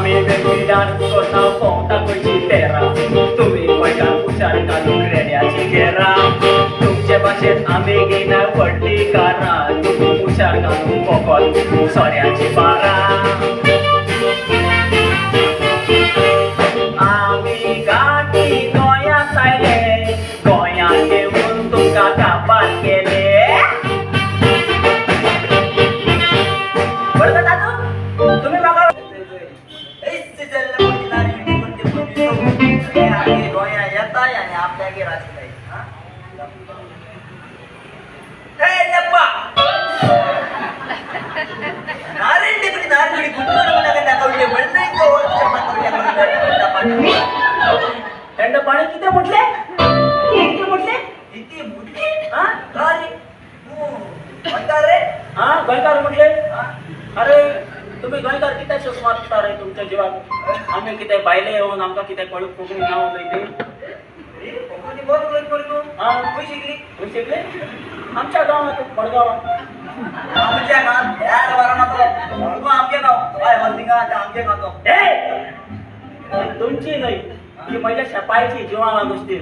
आमी वेगळ्यान करता भोंवता खंयची पेरां. तुमी गोंयकार हुशार घालूंक रेड्याची गेरां. तुमचे भाशेन आमी घेयना व्हडली कारां. तुमी हुशार घालूंक फकत सोऱ्याची बारां. आमी गाठी गोंयांत आयले, गोंयांत येवन तुमकां काबार केले. बरोबर दादू, तुम्ही म्हाका गोंया येताय आणि आपल्यागेर आसताय. नारंडी पण नारंडी थंड पाणी किती म्हटले, किती म्हटले? किती मुटली? हा. अरे तू रे. हा, गोंयकार म्हटले. अरे, तुम्ही गोंयकार कित्याक शोक मारता रे तुमच्या जिवाक? आमी कितें भायले येवन आमकां कितें कळूंक कोंकणी ना उलयती? कोंकणी बरो उलयत मरे तू. हा. खंय शिकली? खंय शिकले? आमच्या गांवात, मडगांवात. आमच्या गांवात ह्या वारात मडगांव आमगे गांव. हय, थिंगा आमगे गांव तो. ए, तुमची न्हय ती, म्हज्या शेपायची जिवाक गोश्टी.